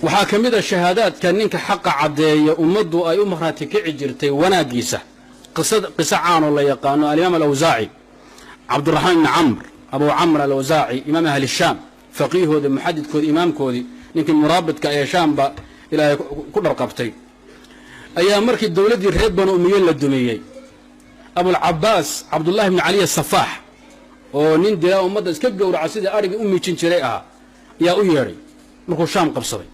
Waxaa ka mid a shahaadaadka ninka xaqa caddeeya ummaddu ay u markhaati kici jirtay wanaaggiisa. Qiso caanoo la yaqaano, alimaam alawsaaci, Cabduraxmaan ibni Camr, Abu Camr Alawsaaci, imaam ahli Shaam, faqiihoodii, muxadidkoodii, imaamkoodii, ninkii muraabidka ee Shaamba Ilaahay ku dharqabtay, ayaa markii dowladdii reer Banu Umiye la dumiyey, Abulcabaas Cabdullahi bni Cali Asafaax, oo nin dilaa ummadda iska gowraca sidii adhigii u miijin jiray ahaa, ayaa u yeedhay markuu Shaam qabsaday.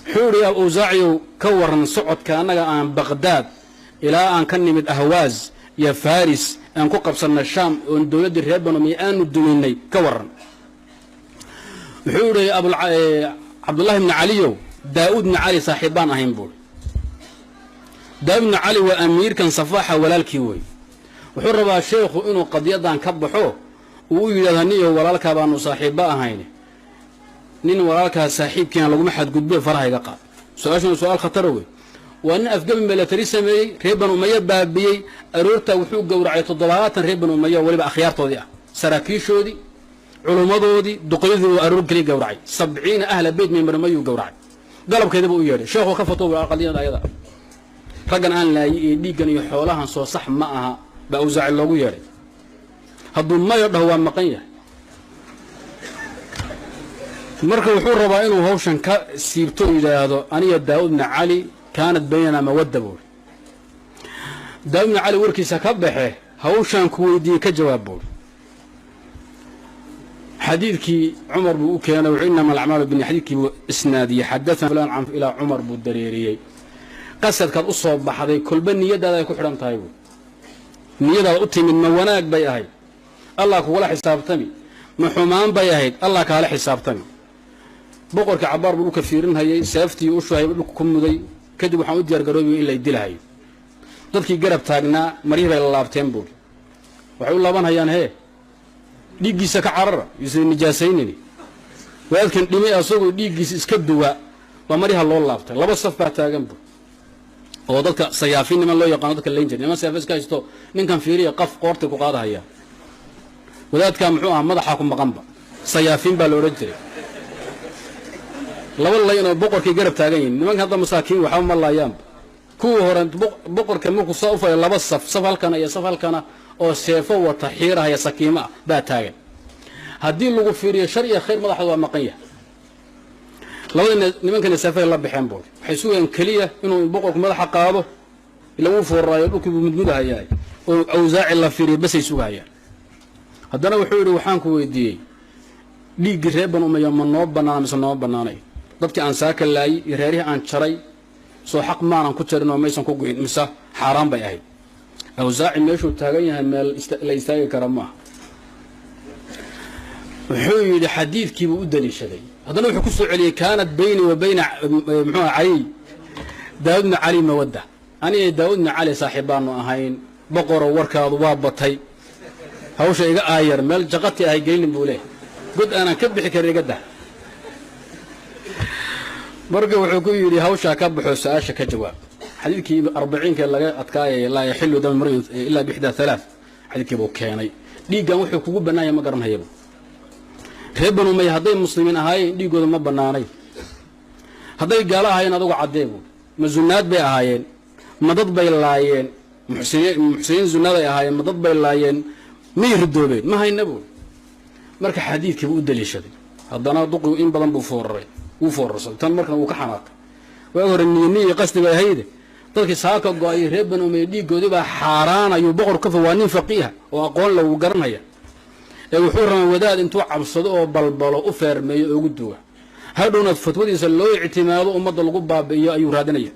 Wuxuu idhi, Awsaaciyow, ka waran socodka annaga aan Baqhdaad ilaa aan ka nimid Ahwaaz iyo Faris aan ku qabsanna Shaam oon dowladdii reer Banu Umiye aanu duminay, ka waran? Wuxuu idhi, Cabdullahi bni Caliyow, Daa'uud bni Cali saaxiibbaan ahayn, buuri. Daa'uud bni Cali waa amiirkan Safaaxa walaalkii wey. Wuxuu rabaa sheekhu inuu qadiyadan ka baxo, uu u yidhahdo, niyo walaalkaa baanu saaxiibba ahayn, nin walaalkaa saaxiibkiina laguma xadgudbe, faraha iga qaad. Su-aashuna su-aal khatara wey. Waa nin afgabi milatari sameeyey, reer Banu Umaye baabiyey. Aroortaa wuxuu gowracay 70 reer Banu Umaye oo weliba akhyaartoodii ah, saraakiishoodii, culummadoodii, duqyadii uu aroor keliya gowracay. 70 ahla beyt min Banu Umayuu gowracay. Galabkeedaba u yeedhay sheekhu, ka fatwo qadiyada ayada, raggan aan laayi iyo dhiiggan iyo xoolahan soo sax ma aha, baa Awsaaci loogu yeedhay. Hadduu mayo dhaho, waa maqan yahay. Marka wuxuu rabaa inuu hawshan ka siibto, yidhaahdo, aniga Daa'uud bni Cali kaanat baynanaa mawadda, buuri. Daa'uud bni Cali warkiisa ka baxe, hawshaan ku weydiiyey ka jawaab, buuri. Xadiidkii Cumar buu u keenay, wuxuu inama alacmaalu bini, xadiidkii buu isnaadiyey, xadathana fulaan can ilaa Cumar buu dareeriyey. Qasadkaad u soo baxday kolba niyadaada ay ku xidhan tahay, buuri. Niyadaada u timid ma wanaag bay ahayd, Allah kugula xisaabtami. Ma xumaan bay ahayd, Allah kaala xisaabtami. Boqorkii cabaar buu dhulka fiirinhayay, seeftii ushuhay dhulka ku muday. Kadib waxaan u diyaar garoobay in lay dilahayo. Dadkii garab taagnaa maryihii bay la laabteen, buuri. Waxay u laabanhayaan, hee, dhiiggiisa ka carara, yuusan nijaasaynini wadaadkan dhimay, asagoo dhiiggiisa iska duwa baa maryaha loo laabtay. Laba saf baa taagan, buur, oo dadka sayaafiin niman loo yaqaano, dadka layn jira, niman seefa iska haysto. Ninkan fiiriya, qaf qoortay ku qaadahaya. Wadaadkaa muxuu ahaa? Madaxaa ku maqanba. Sayaafiin baa la odhan jiray. Laba layn oo boqorkay garab taagan yihin. Nimanka hadda masaakiin waxba ma laayaanba. Kuwii hore boqorka markuu saa u fayo, laba saf, saf halkana iyo saf halkana, oo seefo wata, xiirahaya, sakiimo ah baa taagan. Haddii lagu fiiriyo shar iyo khayr, madaxda waa maqan yahay. Labada nimankana seefay la baxeen, buuri. Waxay sugayaan keliya inuu boqorku madaxa qaado, ila wuu fooraayo, dhulkii buu mudmudahayaa, oo Awsaaci la fiiriyo basay sugahayaan. Haddana wuxuu yidhi, waxaan ku weydiiyey, dhiiggii reer Banu Umaya ma noo bannaana mise nooma bannaanay? Dadkii aan saaka laayey iyo reerihii aan jaray, soo xaq maanan ku jarin oo maysan ku goyn, mise xaaraan bay ahayd? Awsaaci meeshuu taagan yahay meel la istaagi kara maaha. Wuxuu yidhi, xadiidkiibuu u daliishaday. Haddana wuxuu ku soo celiyey, kaanat bayni wa bayna muxuu caliy, Daawud bni Cali mawadda, aniga Daawud bni Cali saaxiib baanu ahayn. Boqoro, warkaadu waa batay, hawsha iga aayar, meel jaqati ahay gelinin, buu leehay, god aanan ka bixi karin iga dah. Marka wuxuu ku yidhi, hawshaa ka baxo, su-aasha ka jawaab. Xadiidkii arbaciinka laga adkaayay, laa yaxilu dam mri'in ilaa bixdaa halaath, xadiidkii buu keenay. Dhiiggan wuxuu kugu bannaanya ma garanhayaba. Reer Banu Umaya hadday muslimiin ahaayeen, dhiiggooda ma bannaanay. Hadday gaalo ahaayeen, adugu caddee, buui. Ma zunaad bay ahaayeen? Ma dad bay laayeen? Muxsiniin zunaad ay ahaayeen, ma dad bay laayeen? May ridoobeen? Ma hayna, buui. Marka xadiidkii buu u daliishaday. Haddana duqigu in badan buu fooraray, wuu foorarsaday tan. Markan wuu ka xanaaqay. Waag hore niyo qasdi bay ahayde. Dadkii saaka go-ay reer Banu Umaya dhiiggoodii baa xaaraanayuu boqor ka fo. Waa nin faqiiha oo aqoon la, wuu garanaya. Ee wuxuu rabaa wadaad intuu cabsado oo balbalo u feermeeyo oo ugu duga, hadhowna fatwadiisa loo ictimaado, ummadda lagu baabi'iyo ayuu raadinaya.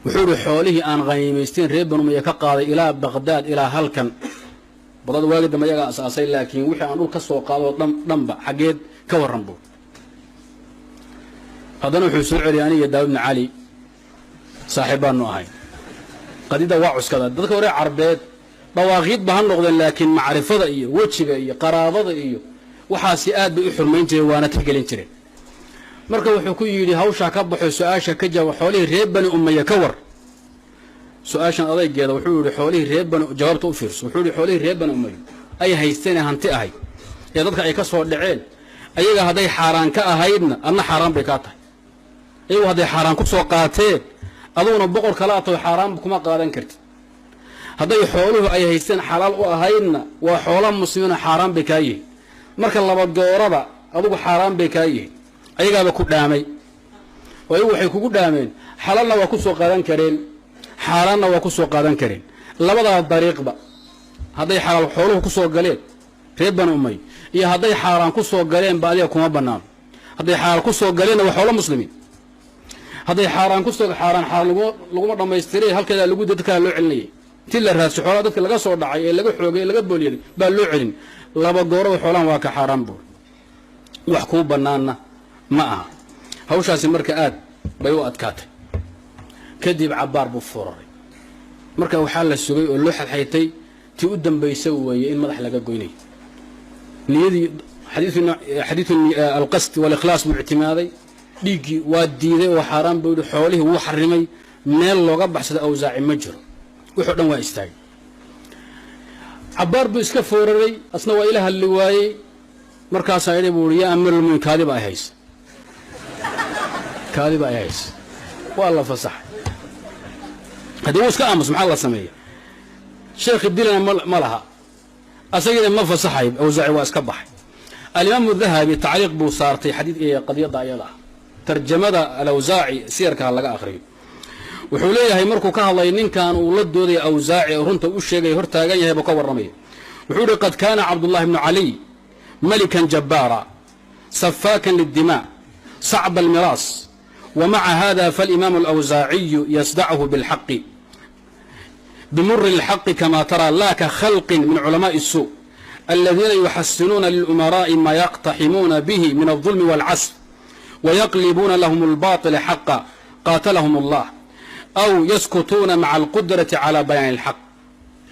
Wuxuu ihi, xoolihii aan khaniimaysteen reer Banu Umaya ka qaaday ilaa Baqdaad, ilaa halkan Baqdaad waagi dambe ayagaa asaasay, laakiin wixii aan dhul ka soo qaadoo dhan dhanba xaggeed ka warran, buu. Haddana wuxuu soo celiyay, aniga Daawud bni Cali saaxiib baanu ahay. Qadida waa cuskada. Dadka hore Carbeed dhawaaqiid ba ha noqdeen, laakiin macrifada iyo wejiga iyo qaraabada iyo waxaasi aad bay u xurmayn jireen, waana tixgelin jireen. Marka wuxuu ku yidhi, hawshaa ka baxo, su-aasha ka jawaab, xoolihii reer Bani Umaya ka war. Su-aashan adaygeeda, wuxuu yidhi, xoolihii reer Bani, jawaabta u fiirso. Wuxuu yidhi, xoolihii reer Bani Umaya ay haysteen ee hanti ahay ee dadka ay ka soo dhaceen Ayaga hadday xaaraan ka ahaydna, adna xaaraan bay kaa tahay. Iyagu hadday xaaraan ku soo qaateen, aduguna boqor kala atoo xaaraan kuma qaadan kartid. Hadday xooluhu ay haysteen xalaal u ahaydna, waa xoola muslimiina, xaaraan bay kaa yihiin. Marka laba gooraba adugu xaaraan bay kaa yihiin. Ayagaaba ku dhaamay, oo ayagu waxay kugu dhaameen xalaalna waa ku soo qaadan kareen, xaaraanna waa ku soo qaadan kareen. Labadaa dariiqba hadday xalaal xooluhu ku soo galeen reer Banu Umay iyo hadday xaaraan ku soo galeenba, adiga kuma banaano. Hadday xalaal ku soo galeenna, waa xoolo muslimiin. Hadday xaaraan kusoo, xaaraan xaaraan laguma dhammaystiray, halkeedaa lagu dadkaa loo celinayay. Intii la raadso xoolaha dadka laga soo dhacay ee laga xoogay ee laga booliyaday baa loo celin. Laba gooraba xoolahan waa ka xaaraan buur, wax kuu bannaanna ma aha. Hawshaasi marka aad bay u adkaatay. Kadib cabbaar buu furaray. Marka waxaa la sugay oo loo xadxaytay tii u dambaysa weeye in madax laga goynayo. Niyadii xadiidu alqasd walikhlaas buu ictimaaday. Dhiiggii waa diiday oo xaaraan buu yihi, xoolihii wuu xarimay. Meel looga baxsada Awsaaci ma jiro, wuxuu dhan waa istaagay. Cabbaar buu iska fooraray, asna waa ila hadli waayey. Markaasaa idhi buu ui, "Yaa amiirulmu'miniin, kaadiba ay haysa, kaadiba ay haysa." Waa la fasaxay. Haddii wuu iska aamus, maxaa la sameeya? Sheekhi dilana ma laha, asagiina ma fasaxay. Awsaaci waa iska baxay. Alimaamu Dahabi tacliiq buu saartay xadiid qadiyadda ayada ah. Tarjamada Alawsaaci siyarka ha laga akhriyo. Wuxuu leeyahay, markuu ka hadlay ninkan uu la doodaya Awsaaci oo runta u sheegaya hortaagan yahay buu ka warramaya. Wuxuu yihi: "Qad kaana Cabdullahi bnu Caliy malikan jabbaara, safaakan liddimaa, sacba almiraas, wmaca hada falimaamu alawsaaciyu yasdachu bilxaqi, bimuri اlxaqi, kama tara, laa ka khalqin min culamaءi الsuu aladiina yuxasinuuna lilumaraa'i ma yaqtaximuuna bihi min الظulmi wاlcasf, wayaqlibuuna lahm اlbaطila xaqa, qaatalahum اllah, aw yaskutuuna maca alqudrati cala bayaani اlxaq."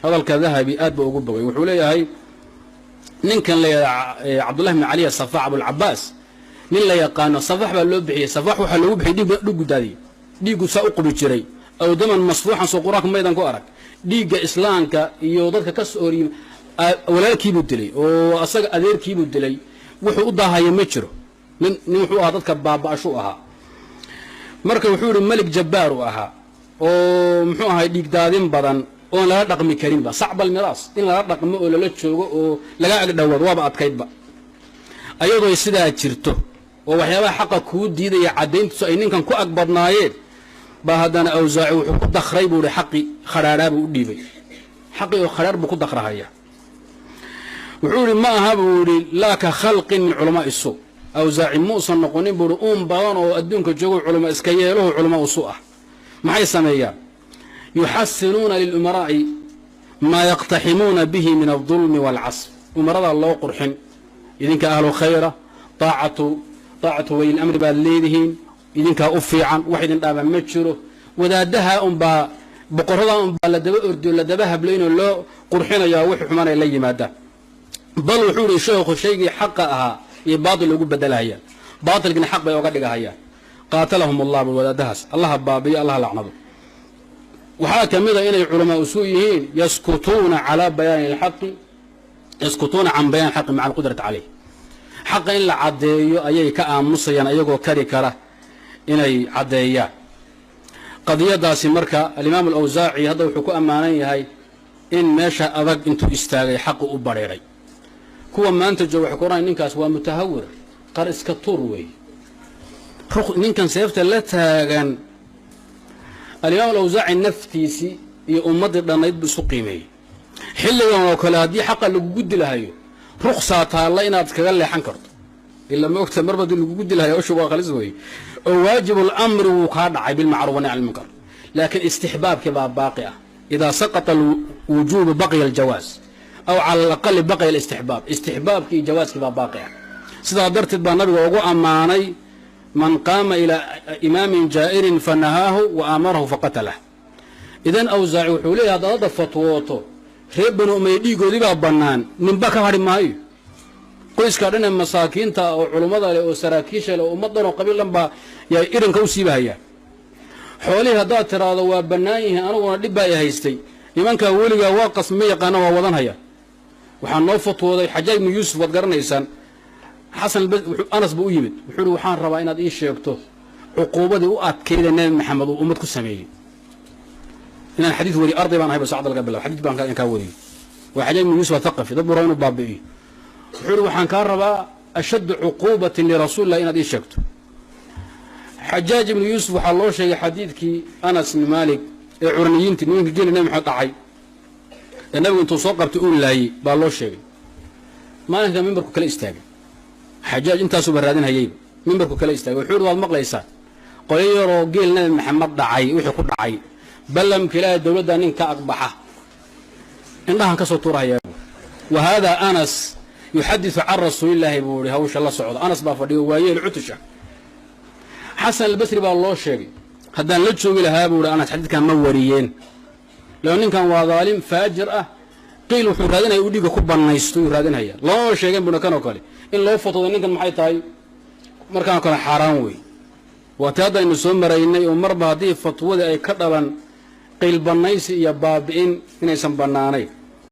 Hadalka Dahabi aad ba ugu bogay. Wuxuu leeyahay, ninkan la yidhaha Cabdullahi bn Caliy Safax, Abulcabaas, nin la yaqaano, Safax baa loo bixiyey. Safax waxaa loogu bixiyey dhiiggu daadiyey, dhiiggu saa u qubi jiray. Aw daman masfuuxan, soo Qur-aanka maydan ku arag? Dhiigga islaamka iyo dadka ka soo horyimi, walaalkiibuu dilay oo asaga adeerkiibuu dilay. Wuxuu u daahaya ma jiro. Nin wuxuu ahaa dadka baaba-ashuu ahaa. Marka wuxuu yihi, melig jabbaar uu ahaa oo muxuu ahay, dhiig daadin badan oon lala dhaqmi karinba, sacbal miraas, in lala dhaqmo oo lala joogo oo laga agdhowaado waaba adkaydba. Ayadoo sidaa jirto oo waxyaabaha xaqa kuu diidaya caddayntiisu ay ninkan ku agbadnaayeen baa, haddana Awsaaci wuxuu ku dakray buu ihi, xaqi khadhaadhaa buu u dhiibay, xaqii oo khadhaar buu ku dakrahaya. Wuxuu yihi, ma aha buu yihi, laa ka khalqin min culamaai suu. Awsaaci muusan noqonin buu ihi uun badan oo adduunka joogo culama iska yeelahu, culamaa u suu ah. Maxay sameeyaan? Yuxasinuuna lilumaraa'i maa yaqtaximuuna bihi min aldulmi waalcasf. Umaradaa loo qurxin: idinka ahlu khayra, taacatu walilamri baad leedihiin, idinkaa u fiican, wax idin dhaaba ma jiro. Wadaadaha unbaa, boqoradaa unbaa la daba ordiyo, la daba hablaynoo loo qurxinayaa wixii xumanay la yimaadaan. Bal wuxuu yihi sheekhu, shaygii xaqa ahaa iyo baatil ugu bedelahayaan, baatilkiina xaq bay oga dhigahayaan. Qaatalahum Allah bal, wadaadahaas Allaha baabiyo, Allaha lacnado. Waxaa ka mid a inay culamaa usu yihiin yaskutuuna calaa bayaani alxaqi, yaskutuuna can bayaan alxaqi maca alqudrati caleyh. Xaqa in la caddeeyo ayay ka aamusayaan ayagoo kari kara inay caddeeyaan qadiyadaasi. Marka alimaam Alawsaaci hadda wuxuu ku ammaanan yahay in meesha adag intuu istaagay xaqu u badheeray. Kuwa maanta jooga waxay ku ohanaya, ninkaas waa mutahawir, qar iska tuur weeye ninkan seefta la taagan. Alimaam Alawsaaci naftiisii iyo ummaddii dhannayd buu isu qiimeeyey. Xilligan oo kale haddii xaqa lagugu dilahayo, ruksaa taalla inaad kaga leexan karto. Ila ma ogta, marba hadii lagugu dilahayo ushu waa khalis weeye, oo waajibul amri wuu kaa dhacay, bilmacruuf wa nahy can ilmunkar, laakiin istixbaabkii baa baaqi ah. Idaa saqata alwujuubu baqiya aljawaaz, aw cala alaqali baqiya alistixbaab. Istixbaabkii iyo jawaaskii baa baaqi ah. Sidaa darteed baa nabiga ugu ammaanay: man qaama ilaa imaamin jaa'irin fanahaahu wa aamarahu faqatalah. Idan Awsaaci wuxuu leeyahy, haddaad hadda fatwooto reer Banu Umaya dhiigoodii baa bannaan, ninba ka hadhi maayo. Qoyskaa dhan ee masaakiinta oo culummada leh oo saraakiisha leh oo ummad dhan oo qabiil dhan baa yaa irinka u siibahayaan. Xoolihii haddaad tiraahdo waa bannaan yihiin, aniguna dhib baa i haystay, nimankaa weligaa waa qas ma yaqaana, waa wadanhaya. Waxaa noo fatwooday Xajaaj ibnu Yuusuf, waad garanaysaan. Xasan Anas buu u yimid, wuxuu uhi waxaan rabaa inaad ii sheegto cuquubadii u adkayda Nebi Maxamed uu ummad ku sameeyey. Inaan xadiid wariyo arday baan ahay ba sacda laga bilabo xadiid baan kaa wariyey. Waa Xajaaj ibnu Yuusuf Athaqafi, dad buu rabaa inuu baabi'iyo. Wuxuu uhi waxaan kaa rabaa ashaddu cuquubatin lirasuulillah inaad ii sheegto. Xajaaj ibnu Yuusuf waxaa loo sheegay xadiidkii Anas ibni Maalik ee curaniyiintii nimanka geeli Nebi Maxamed dhacay ee nabigu intuu soo qabtay uu laayey baa loo sheegay. Maalinka mimbarku kala istaagay Xajaaj, intaasuba raadinhayeyba, mimbarku kala istaagay. Wuxuu uhi waad maqlaysaa qolyo yaroo geel Nebi Maxamed dhacay wixii ku dhacay, ballamka Ilaahay dowladdaa nin ka aqbaxa indhahan ka soo tuurahayaa. Wa haadaa Anas yuxadisu can rasuulillaahi buu ihi, hawsha la socda. Anas baa fadhiyo waayeel cutusha. Xasan Albasri baa loo sheegay, haddaan la joogi lahaa buu ihi Anas xadiidkan ma wariyeen, leo ninkan waa daalim faajir ah, qiil wuxuu raadinaya uu dhiigga ku bannaysto yuu raadinhaya, loomaba sheegeen buna kanoo kale in loo fatoodo ninkan maxay tahay markaan kale xaaraan wey. Waa ti haddaynu soo maraynay oo marba haddii fatwadii ay ka dhalan qiil bannaysi iyo baabi'in inaysan bannaanayn.